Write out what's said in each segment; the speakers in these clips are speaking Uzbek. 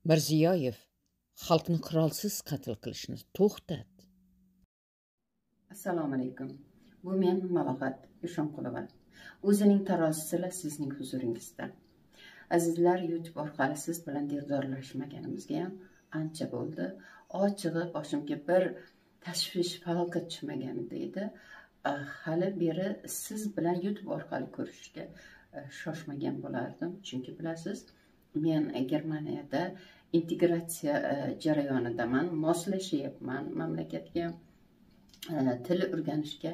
Mirziyoyev, xalqni qurolsiz qatl qilishni to'xtat. Assalomu alaykum. Bu men Malohat Eshonqulova. O'zining tarozisi sizning huzuringizda. Azizlar, YouTube orqali siz bilan diydorlashmaganimizga ham ancha bo'ldi. Ochig'i boshimga bir tashvish, falokat tushmaganida edi. Hali beri siz bilan YouTube orqali ko'rishishga shoshmagan bo'lardim. Chunki bilasiz, men Germaniyada integratsiya jarayonidaman, moslashyapman mamlakatga, til o'rganishga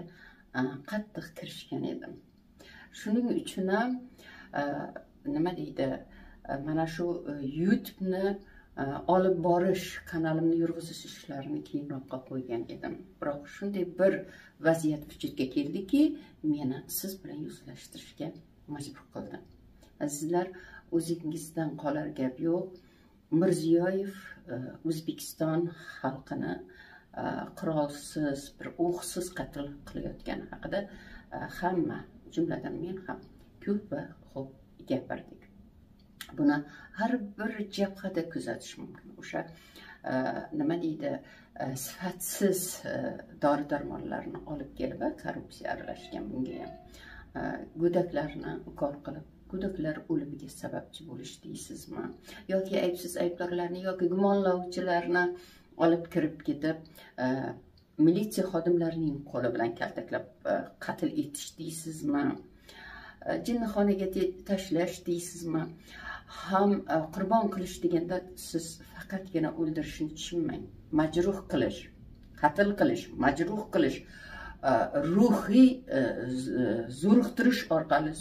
qattiq kirishgan edim. Shuning uchun ham nima deydi, mana shu YouTube'ni olib borish, kanalimni yurg'izish ishlarini keyinroqqa qo'ygan edim. Biroq shunday bir vaziyat vujudga keldiki, meni siz bilan yuzlashtirishga majbur qildi. Azizlar, o'zingizdan qolar gap yo'q. Mirziyoyev O'zbekiston xalqini qurolsiz, bir o'qsiz qatl qilayotgani haqida hamma, jumladan men ham ko'p va xo'p gapirdik. Buni har bir jabhada kuzatish mumkin. O'sha nima deydi, sifatsiz dori-darmonlarni olib kelib, korrupsiya aralashgan bunga ham. Go'daklarni ukol qilib, go'daklar o'limiga sababchi bo'lish deysizmi? Yoki aybsiz aybdorlarni yoki gumonlovchilarni olib kirib ketib, militsiya xodimlarining qo'li bilan kaltaklab qatl etish deysizmi? Jinnixonaga tashlash deysizmi? Ham qurbon qilish deganda siz faqatgina o'ldirishni tushunmang. Majruh qilish, qatl qilish, majruh qilish, ruhiy zo'riqtirish orqali,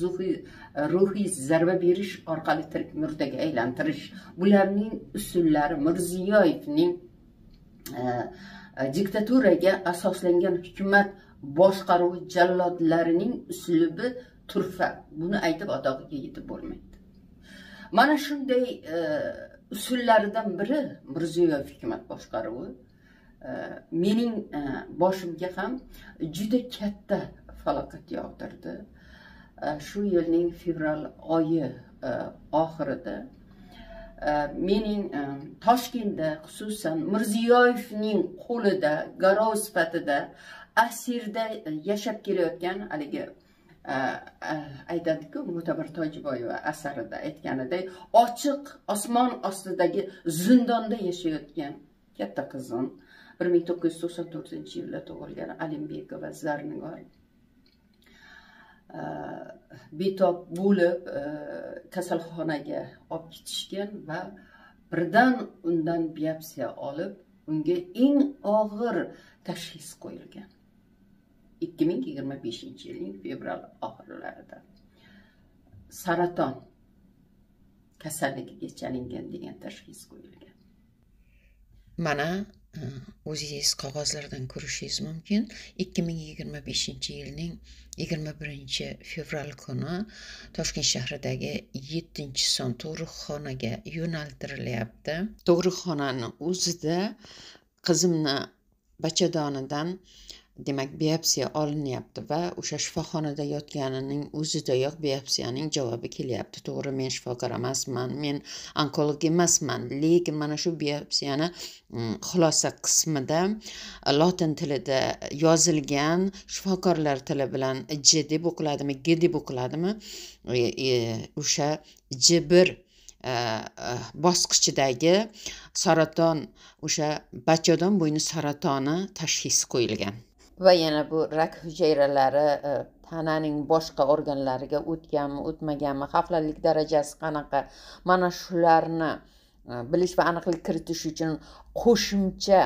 ruhiy zarba berish orqali tirik murdaga aylantirish. Bularning usullari Mirziyoyevning diktaturaga asoslangan hukumat boshqaruvi jallodlarining uslubi turfa. Buni aytib otog'iga yetib bo'lmaydi. Mana shunday usullaridan biri Mirziyoyev hukumat boshqaruvi mening boshimga ham juda katta falokat yog'dirdi. Shu yilning fevral oyi oxirida mening Toshkentda, xususan Mirziyoyevning qo'lida garov sifatida asirda yashab kelayotgan haligi aytadiku, Mo'tabar Tojiboyeva asarida aytganidek, ochiq osmon ostidagi zindonda yashayotgan katta qizim 1994-yilda tug'ilgan Alimbekova Zarnigor betob bo'lib kasalxonaga olib ketishgan va birdan undan biopsiya olib, unga eng og'ir tashxis qo'yilgan. 2025-yilning fevral oxirlarida saraton kasalligiga chalingan degan tashxis qo'yilgan. Mana o'zingiz qog'ozlardan ko'rishingiz mumkin. 2025-yilning 21-fevral kuni Toshkent shahridagi 7-son tug'ruqxonaga yo'naltirilyapti. Tug'ruqxonaning o'zida qizimni bachadonidan demak biopsiya olinyapti va o'sha shifoxonada yotganining o'zidayoq biopsiyaning javobi kelyapti. To'g'ri, men shifokor emasman, men onkolog emasman, lekin mana shu biopsiyani xulosa qismida lotin tilida yozilgan, shifokorlar tili bilan J deb o'qiladimi, G deb o'qiladimi, o'sha J1 bosqichidagi saraton, o'sha bachadon bo'yni saratoni tashxisi qo'yilgan. Va yana bu rak hujayralari tananing boshqa organlariga o'tganmi, o'tmaganmi, xavflilik darajasi qanaqa, mana shularni bilish va aniqlik kiritish uchun qo'shimcha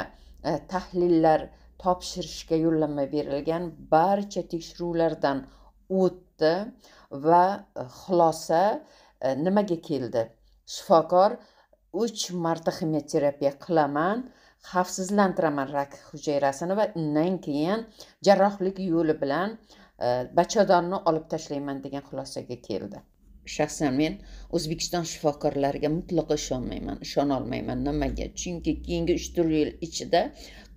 tahlillar topshirishga yo'llanma berilgan. Barcha tekshiruvlardan o'tdi va xulosa nimaga keldi? Shifokor 3 marta ximiya qilaman, xavfsizlantiraman rak hujayrasini va undan keyin jarrohlik yo'li bilan bachadonni olib tashlayman degan xulosaga keldi. Shaxsan men O'zbekiston shifokorlariga mutlaqo ishonmayman, ishona olmayman. Nimaga? Chunki keyingi 3-4 yil ichida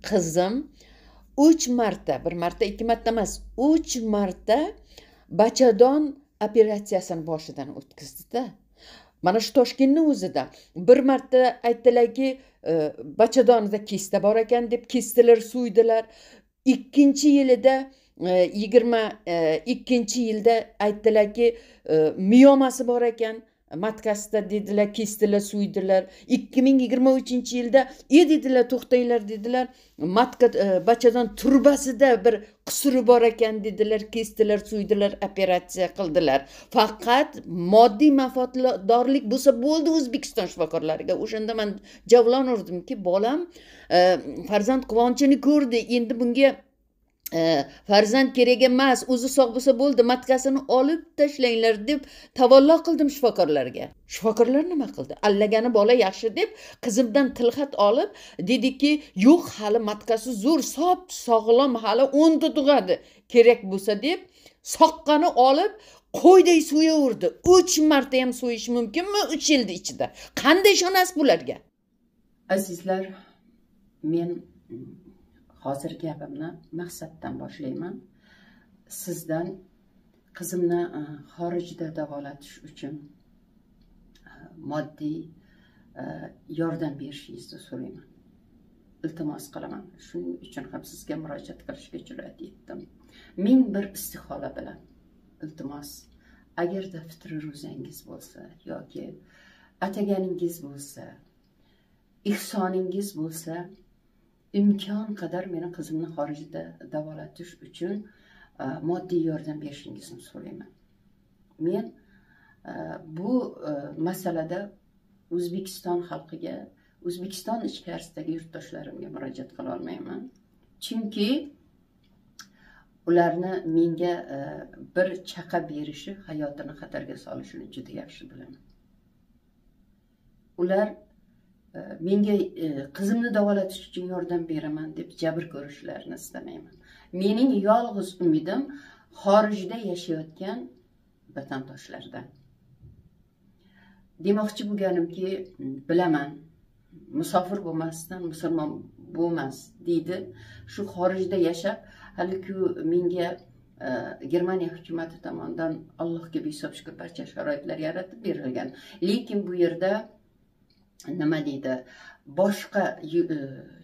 qizim 3 marta, bir marta, 2 marta emas, 3 marta bachadon operatsiyasini boshidan o'tkazdi-da. Mana shu Toshkentning o'zida bir marta aytdilarki, bachadonida kista bor ekan deb kestilar, so'ydilar. Ikkinchi yilida 22-yilda aytdilarki, miyomasi bor ekan matkasida dedilar, kestilar, so'ydilar. 2023-yilda dedilar, to'xtanglar dedilar, matka bachadon turbasida bir qusuri bor ekan dedilar, kestilar, so'ydilar, operatsiya qildilar. Faqat moddiy manfaatdorlik bo'lsa bo'ldi O'zbekiston shifokorlariga. O'shanda men javlon urdimki, bolam farzand quvonchini ko'rdi, endi bunga farzand kerak emas, o'zi sog' bo'lsa bo'ldi, matkasini olib tashlanglar deb tavallo qildim shifokorlarga. Shifokorlar nima qildi? Allagani bola yaxshi deb qizimdan tilxat olib dediki, yo'q, hali matkasi zo'r, sop sog'lom, hali 10 ta tug'adi, kerak bo'lsa deb soqqani olib qo'yday so'yaverdi. 3 marta ham so'yish mumkinmi 3 yilning ichida? Qanday ishonasiz bularga? Azizlar, men hozir gapimni maqsaddan boshlayman. Sizdan qizimni xorijda davolatish uchun moddiy yordam berishingizni so'rayman. Iltimos qilaman. Shuning uchun ham sizga murojaat qilishga jur'at etdim. Men bir istihola bilan iltimos, agarda fitri ro'zangiz bo'lsa yoki ataganingiz bo'lsa, ihsoningiz bo'lsa, imkon qadar meni qizimni xorijda davolatish uchun moddiy yordam berishingizni so'rayman. Men bu masalada O'zbekiston xalqiga, O'zbekiston ichkarisidagi yurtdoshlarimga murojaat qila olmayman. Chunki ularni menga bir chaqa berishi hayotini xatarga solishini juda yaxshi bilaman. Ular menga qizimni davolatish uchun yordam beraman deb jabr ko'rishlarini istamayman. Mening yolg'iz umidim xorijda yashayotgan vatandoshlardan. Demoqchi bo'lganimki, bilaman, musofir bo'lmasdan musulmon bo'lmas deydi. Shu xorijda yashab, hali-ku menga Germaniya hukumati tomonidan Allohga behisob shukr barcha sharoitlar yaratib berilgan. Lekin bu yerda nima deydi, boshqa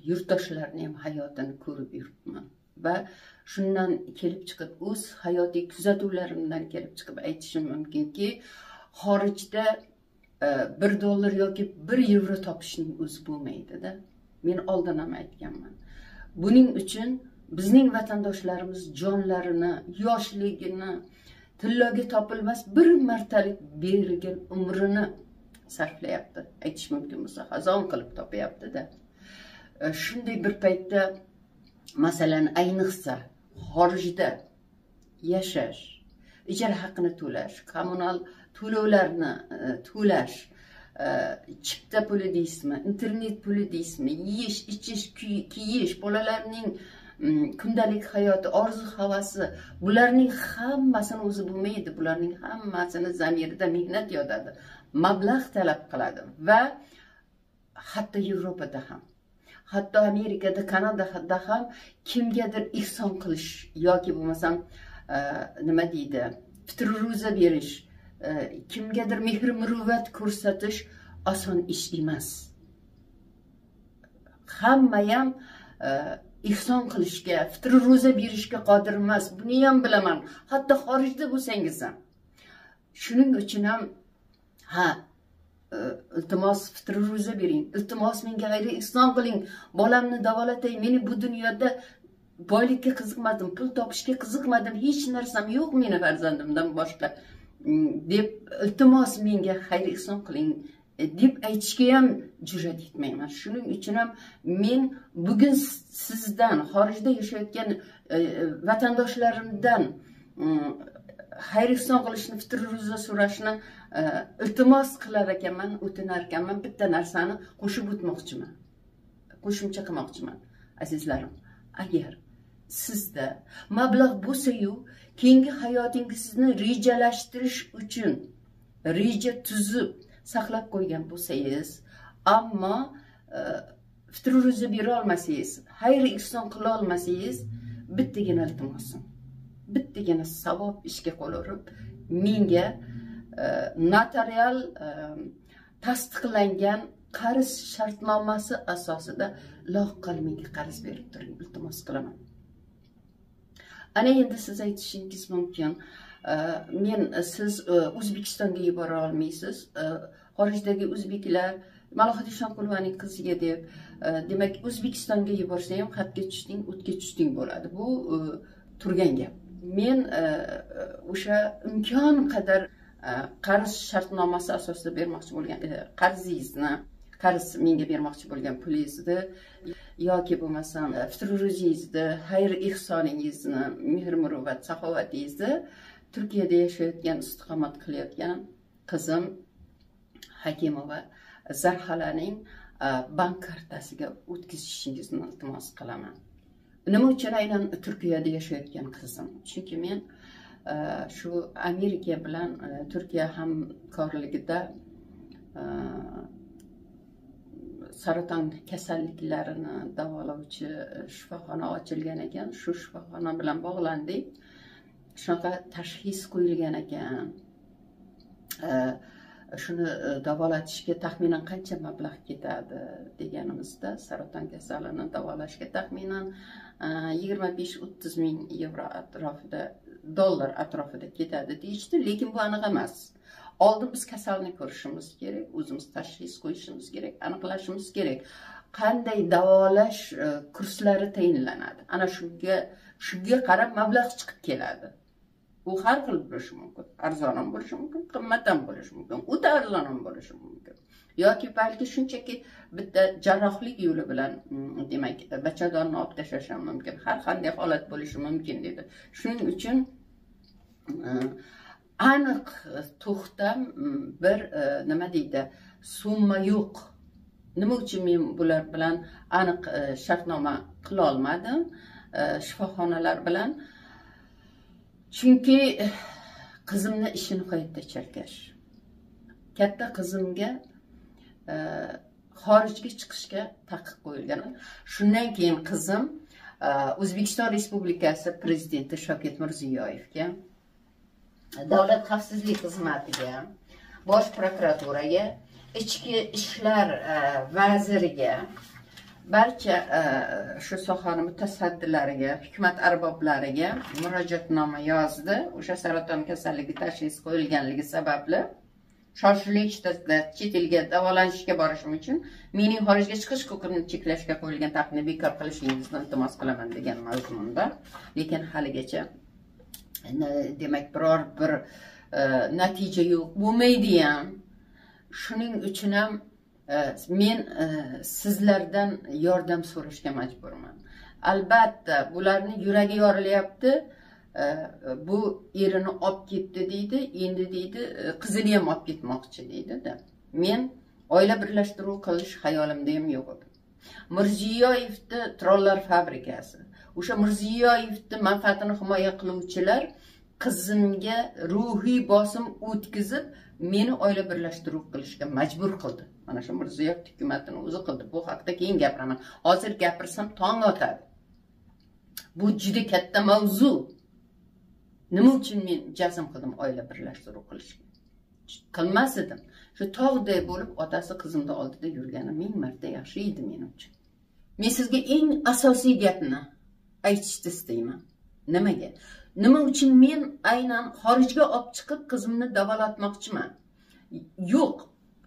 yurtdoshlarning ham hayotini ko'rib yuribman va shundan kelib chiqib, o'z hayotiy kuzatuvlarimdan kelib chiqib aytishim mumkinki, xorijda $1 yoki €1 topishning o'zi bo'lmaydi-da. Men oldin ham aytganman. Buning uchun bizning vatandoshlarimiz jonlarini, yoshligini, tilloga topilmas bir martalik berilgan umrini sarflayapti. Aytish mumkin bo'lsa, xazon qilib topyapti-da. Shunday bir paytda, masalan, ayniqsa xorijda yashash, ijara haqini to'lash, kommunal to'lovlarni to'lash, chipta puli deysizmi, internet puli deysizmi, yeyish, ichish, kiyish, bolalarning kundalik hayoti, orzu havasi, bularning hammasini o'zi bo'lmaydi. Bularning hammasini zamirida mehnat yotadi, mablag' talab qiladi va hatto Yevropada ham, hatto Amerikada, Kanadada ham kimgadir ihson qilish yoki bo'lmasam nima deydi, fitr ro'za berish, kimgadir mehr muruvvat ko'rsatish oson ish emas. Hamma ham ihson qilishga, fitr ro'za berishga qodir emas. Buni ham bilaman, hatto xorijda bo'lsangiz ham. Shuning uchun ham ha, iltimos fitr ro'za bering, iltimos menga g'ayri ihson qiling, bolamni davolatay, meni bu dunyoda boylikka qiziqmadim, pul topishga qiziqmadim, hech narsam yo'q meni farzandimdan boshqa deb iltimos menga xayr ihson qiling deb aytishga ham jur'at etmayman. Shuning uchun ham men bugun sizdan, xorijda yashayotgan vatandoshlarimdan xayr ihson qilishni, fitr ro'za so'rashni iltimos qilar ekanman, o'tinar ekanman, bitta narsani qo'shib o'tmoqchiman, qo'shimcha qilmoqchiman. Azizlarim, agar sizda mablag' bo'lsa-yu, keyingi hayotingizni rejalashtirish uchun reja tuzib saqlab qo'ygan bo'lsangiz, ammo fitr ro'za bera olmasangiz, xayr ihson qila olmasangiz, bittagina iltimosim, bittagina savob ishga qo'l urib, menga notarial tasdiqlangan qarz shartnomasi asosida loqal menga qarz berib turing, iltimos qilaman. Ana endi siz aytishingiz mumkin, men siz O'zbekistonga yubora olmaysiz, xorijdagi o'zbeklar Malohat Eshonqulovaning qiziga deb, demak O'zbekistonga yuborsa ham xatga tushding, o'tga tushding bo'ladi. Bu turgan gap. Men o'sha imkon qadar qarz shartnomasi asosida bermoqchi bo'lgan qarzingizni, qarz menga bermoqchi bo'lgan pulingizni yoki bo'lmasam fitr ro'zingizni, xayr ehsoningizni, mehr muruvvat saxovatingizni Turkiyada yashayotgan, istiqomat qilayotgan qizim Hakimova Zarxalaning bank kartasiga o'tkazishingizni iltimos qilaman. Nima uchun aynan Turkiyada yashayotgan qizim? Chunki men shu Amerika bilan Turkiya hamkorligida saraton kasalliklarini davolovchi shifoxona ochilgan ekan. Shu shifoxona bilan bog'landik. Shunaqa tashxis qo'yilgan ekan. Shuni davolatishga taxminan qancha mablag' ketadi deganimizda, saraton kasalini davolashga taxminan 25-30 ming yevro atrofida, dollar atrofida ketadi deyishdi, lekin bu aniq emas. Oldin biz kasalni ko'rishimiz kerak, o'zimiz tashxis qo'yishimiz kerak, aniqlashimiz kerak. Qanday davolash kurslari tayinlanadi. Ana shunga qarab mablag' chiqib keladi. U har xil bo'lishi mumkin. Arzon ham bo'lishi mumkin, qimmat ham bo'lishi mumkin, o'ta arzon ham bo'lishi mumkin. Yoki balki shunchaki bitta jarrohlik yo'li bilan, demak, bachadonni olib tashlash ham mumkin. Har qanday holat bo'lishi mumkin dedi. Shuning uchun aniq to'xtam bir nima deydi, summa yo'q. Nima uchun men bular bilan aniq shartnoma qila olmadim shifoxonalar bilan? Chunki qizimni ishi nihoyatda chalkash. Katta qizimga xorijga chiqishga taqiq qo'yilgan. Shundan keyin qizim O'zbekiston Respublikasi prezidenti Shavkat Mirziyoyevga, Davlat xavfsizlik xizmatiga, Bosh prokuraturaga, Ichki ishlar vaziriga, barcha shu sohani mutasaddilariga, hukumat arboblariga murojaatnoma yozdi. O'sha saraton kasalligi tashxis qo'yilganligi sababli shoshilinch chet elga davolanishga borishim uchun mening xorijga chiqish huquqimni cheklashga qo'yilgan taqiqni bekor qilishingizni iltimos qilaman degan mazmunda. Lekin haligacha demak biror bir natija yo'q, bo'lmaydi ham. Shuning uchun ham men sizlardan yordam so'rashga majburman. Albatta, bularni yuragi yorilyapti. Bu erini olib ketdi deydi, endi deydi, qizini ham olib ketmoqchi deydi-da. Men oila birlashtiruv qilish xayolimda ham yo'q edi. Mirziyoyevni trollar fabrikasi, o'sha Mirziyoyevni manfaatini himoya qiluvchilar qizimga ruhiy bosim o'tkazib, meni oila birlashtiruv qilishga majbur qildi. Mana shu Mirziyoyev hukumatini o'zi qildi. Bu haqda keyin gapiraman. Hozir gapirsam tong otadi. Bu juda katta mavzu. Nima uchun men jazm qildim oila birlashtiruv qilishga? Qilmas edim. Shu tog'day bo'lib otasi qizimni oldida yurgani ming marta yaxshi edi men uchun. Men sizga eng asosiy gapni aytishni istayman. Nimaga? Nima uchun men aynan xorijga olib chiqib qizimni davolatmoqchiman? Yo'q,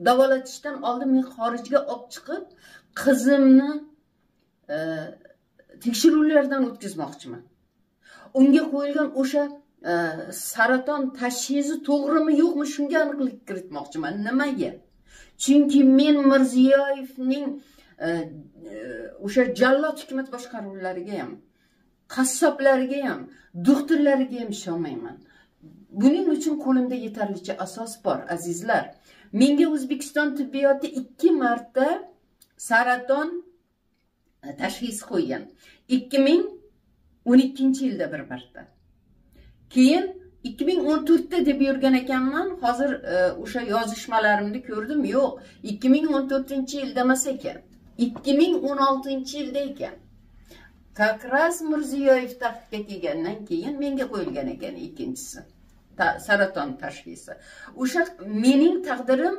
davolatishdan oldin men xorijga olib chiqib qizimni tekshiruvlardan o'tkazmoqchiman. Unga qo'yilgan o'sha saraton tashxisi to'g'rimi yo'qmi shunga aniqlik kiritmoqchiman. Nimaga? Chunki men Mirziyoyevning o'sha jallod hukumat boshqaruvlariga ham, qassoblariga ham, doktorlariga ham ishonmayman. Buning uchun qo'limda yetarlicha asos bor, azizlar. Menga O'zbekiston tibbiyoti 2 marta saraton tashxisi qo'ygan. 2012-yilda bir marta. Keyin 2014da deb yurgan ekanman. Hozir o'sha yozishmalarimni ko'rdim. Yo'q, 2014-yilda emas ekan. 2016-yilda ekan. Как раз Mirziyoyev taxtga kelgandan keyin menga qo'yilgan ekan ikkinchisi. Saraton tashxisi. O'sha mening taqdirim,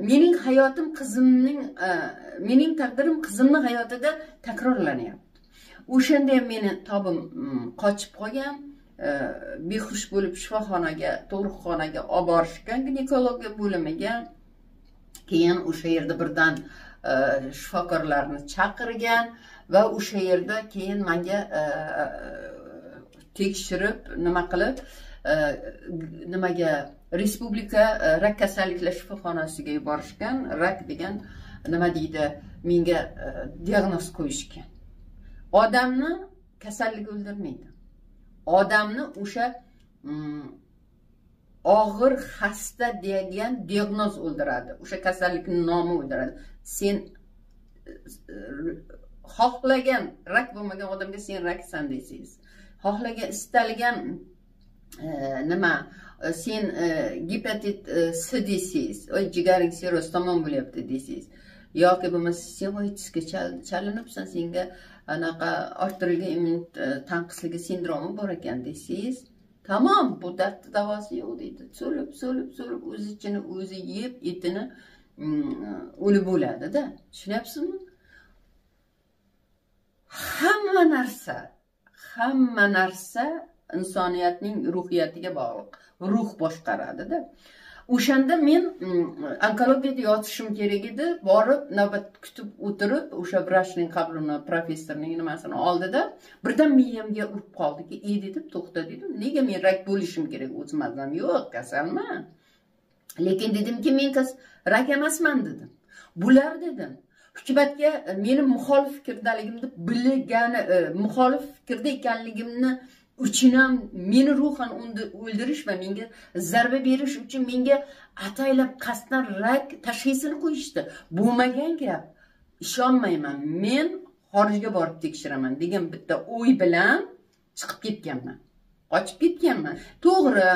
mening hayotim qizimning, mening taqdirim qizimning hayotida takrorlanyapti. O'shanda ham meni tobim qochib qolgan, behush bo'lib shifoxonaga, tug'ruqxonaga olib borishgan, ginekologiya bo'limiga. Keyin o'sha yerda birdan shifokorlarni chaqirgan va o'sha yerda keyin menga tekshirib, nima qilib, nimaga respublika rak kasalliklar shifoxonasiga yuborishgan. Rak degan nima deydi, menga diagnoz qo'yishgan. Odamni kasallik o'ldirmaydi. Odamni o'sha og'ir xasta degan diagnoz o'ldiradi. O'sha kasallikning nomi o'ldiradi. Sen xohlagan rak bo'lmagan odamga sen raksan desangiz, xohlagan istalgan nima sen gepatit C desangiz, oy jigaring sirroz tamom bo'lyapti desangiz, yoki bo'lmasa sen OITSga chalinibsan, senga anaqa orttirilgan immun tanqisligi sindromi bor ekan desangiz, tamom, bu dardni davosi yo'q deydi. So'lib, so'lib, so'lib o'z ichini o'zi yeb, etini o'lib bo'ladi-da. Tushunyapsizmi? Hamma narsa, hamma narsa insoniyatning ruhiyatiga bog'liq. Ruh boshqaradi-da. O'shanda men onkologiyada yotishim kerak edi. Borib navbat kutib o'tirib, o'sha vrachning qabulini, professorning nimasini oldida birdan miyamga urib qoldiki, "Ey" dedim, "To'xta" dedim. Nega men rak bo'lishim kerak? O'zim azam yo'q, kasalman. Lekin dedimki, men rak emasman dedim. Bular dedim, hukumatga meni muxolif fikirdaligimni bilgani, muxolif fikrda ekanligimni uchun ham meni ruhan o'ldirish va menga zarba berish uchun menga ataylab qasddan rak tashxisini qo'yishdi. Bo'lmagan gap. Ishonmayman. Men xorijga borib tekshiraman degan bitta o'y bilan chiqib ketganman. Qochib ketganman. To'g'ri,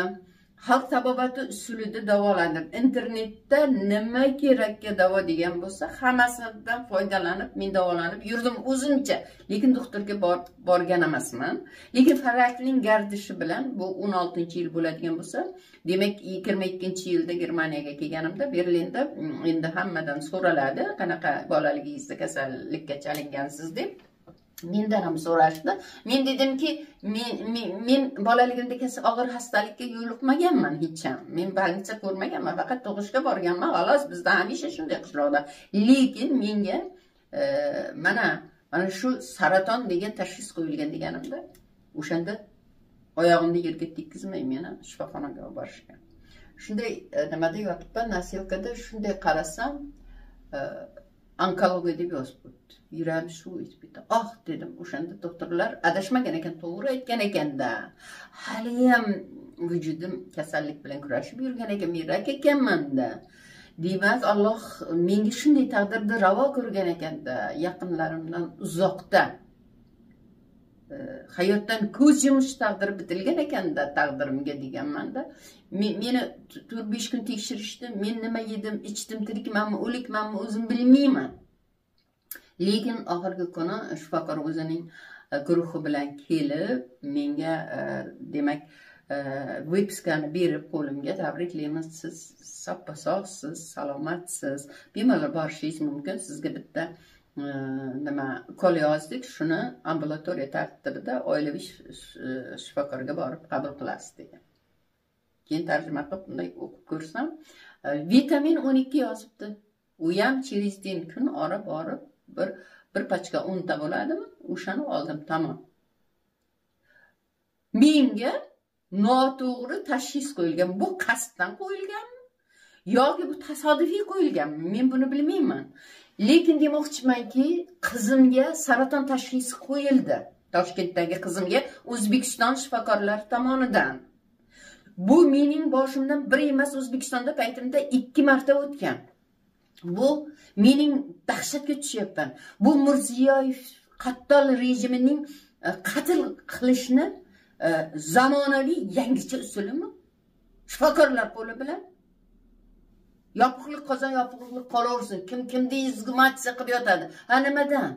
xalq tabobati usulida davolandim. Internetda nima kerakka davo degan bo'lsa, hammasidan foydalanib men davolanib yurdim o'zimcha. Lekin doktorga borgan emasman. Lekin falakning gardishi bilan bu 16-yil bo'ladigan bo'lsa, demak 22-yilda Germaniyaga kelganimda Berlinda endi hammadan so'raladi, qanaqa bolaligingizda kasallikka chalingansiz deb. Mendan ham so'rashdi. Men dedimki, men bolaligimda og'ir xastalikka yo'liqmaganman hech ham. Men больница ko'rmaganman, faqat tug'ishga borganman, xolos. Bizda hamisha shunday qishloqda. Lekin menga mana shu saraton degan tashxis qo'yilgan deganimda, o'shanda oyog'imni yerga tekkizmay meni shifoxonaga olib borishgan. Shunday nimada yotibman, nasilkada shunday qarasam, onkologiya deb yozib qo'yibdi. Yuragim shu etib ketdi. Oh dedim, o'shanda doktorlar adashmagan ekan, to'g'ri aytgan ekanda. Hali ham vujudim kasallik bilan kurashib yurgan ekan, men rak ekanman-da. Demak, Alloh menga shunday taqdirni ravo ko'rgan ekanda, yaqinlarimdan uzoqda hayotdan ko'z yumish taqdiri bitilgan ekanda taqdirimga deganman-da. Meni 4-5 kun tekshirishdi. Men nima yedim, ichdim, tirikmanmi, o'likmanmi o'zim bilmayman. Lekin oxirgi kuni shifokor o'zining guruhi bilan kelib menga demak выпискani berib qo'limga, tabriklaymiz, siz soppa-sog'siz, salomatsiz, bemalol borishingiz mumkin, sizga bitta nima ukol yozdik, shuni ambulatoriya tartibida oilaviy shifokorga borib qabul qilasiz degan. Keyin tarjima qilib bunday o'qib ko'rsam, vitamin 12 yozibdi. U ham через день kun ora borib bir pachka 10 ta bo'ladimi? O'shani oldim, tamom. Menga noto'g'ri tashxis qo'yilgan. Bu qasddan qo'yilganmi yoki bu tasodifiy qo'yilganmi? Men buni bilmayman. Lekin demoqchimanki, qizimga saraton tashxisi qo'yildi. Toshkentdagi qizimga O'zbekiston shifokorlari tomonidan. Bu mening boshimdan bir emas, O'zbekistonda paytimda 2 marta o'tgan. Bu mening dahshatga tushyapman. Bu Mirziyoyev qattol rejimining qatl qilishni zamonaviy yangicha usulimi? Shifokorlar qo'li bilan yopiqlik qozon, yopiqlik qolaversin. Kim kimni izgumatsiya qilib yotadi? Ha, nimadan?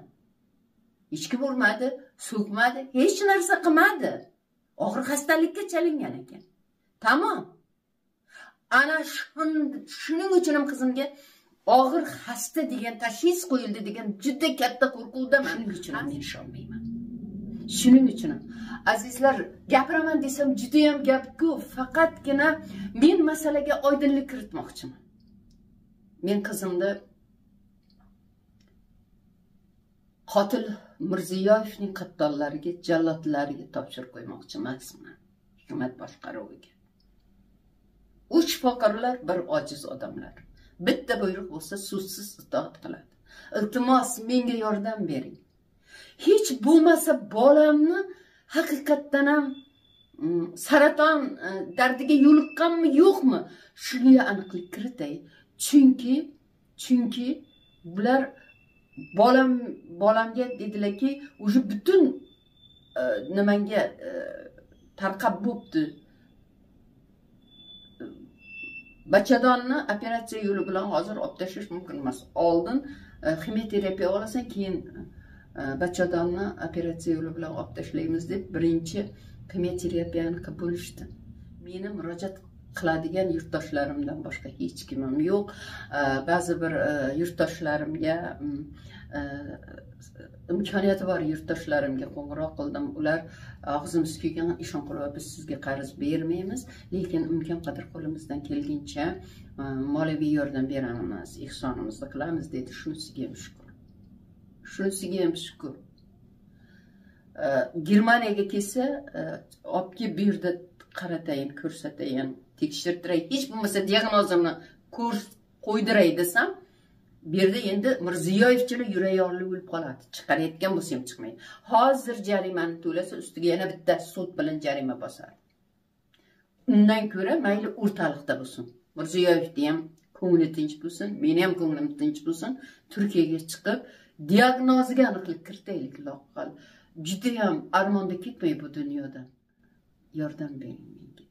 Hech kim urmadi, so'kmadi, hech narsa qilmadi. Og'ir xastalikka chalingan ekan. Tamom. Ana shuning uchun ham qizimga og'ir xasta degan tashxis qo'yildi degan juda katta qo'rquvdaman. Shuning uchun ham men ishonmayman. Shuning uchun ham azizlar, gapiraman desam juda ham gap ko'p, faqatgina men masalaga oydinlik kiritmoqchiman. Men qizimni qotil Mirziyoyevning qattollariga, jallodlariga topshirib qo'ymoqchi emasman, hukumat boshqaruviga. U shifokorlar bir ojiz odamlar. Bitta buyruq bo'lsa so'zsiz itoat qiladi. Iltimos, menga yordam bering. Hech bo'lmasa bolamni haqiqatdan ham saraton dardiga yo'liqqanmi yo'qmi, shunga aniqlik kiritay. Chunki bular bolamga dedilarki, уже butun nimanga tarqab bo'pti. Bachadonni operatsiya yo'li bilan hozir olib tashlash mumkin emas. Oldin ximioterapiya olasan, keyin bachadonni operatsiya yo'li bilan olib tashlaymiz deb birinchi ximioterapiyani qilib bo'lishdi. Meni murojaat qiladigan yurtdoshlarimdan boshqa hech kimim yo'q. Ba'zi bir yurtdoshlarimga, imkoniyati bor yurtdoshlarimga qo'ng'iroq qildim. Ular og'zimiz kuygan, Eshonqulova, biz sizga qarz bermaymiz, lekin imkon qadar qo'limizdan kelguncha moliyaviy yordam beramiz, ehsonimizni qilamiz dedi. Shunisiga ham shukur. Shunisiga ham shukur. Germaniyaga kelsa, olib kelib bu yerda qaratayin, ko'rsatayin, tekshirtiray, hech bo'lmasa diagnozimni qo'ydiray desam, bu yerda endi Mirziyoyevchilar yurayorli o'lib qoladi. Chiqarayotgan bo'lsa ham chiqmaydi. Hozir jarimani to'lasa, ustiga yana bitta sud bilan jarima bosadi. Undan ko'ra mayli o'rtalikda bo'lsin. Mirziyoyevni ham ko'ngli tinch bo'lsin, meni ham ko'nglim tinch bo'lsin. Turkiyaga chiqib diagnoziga aniqlik kiritaylik loaqal. Juda ham armonda ketmay bu dunyodan. Yordam bering menga.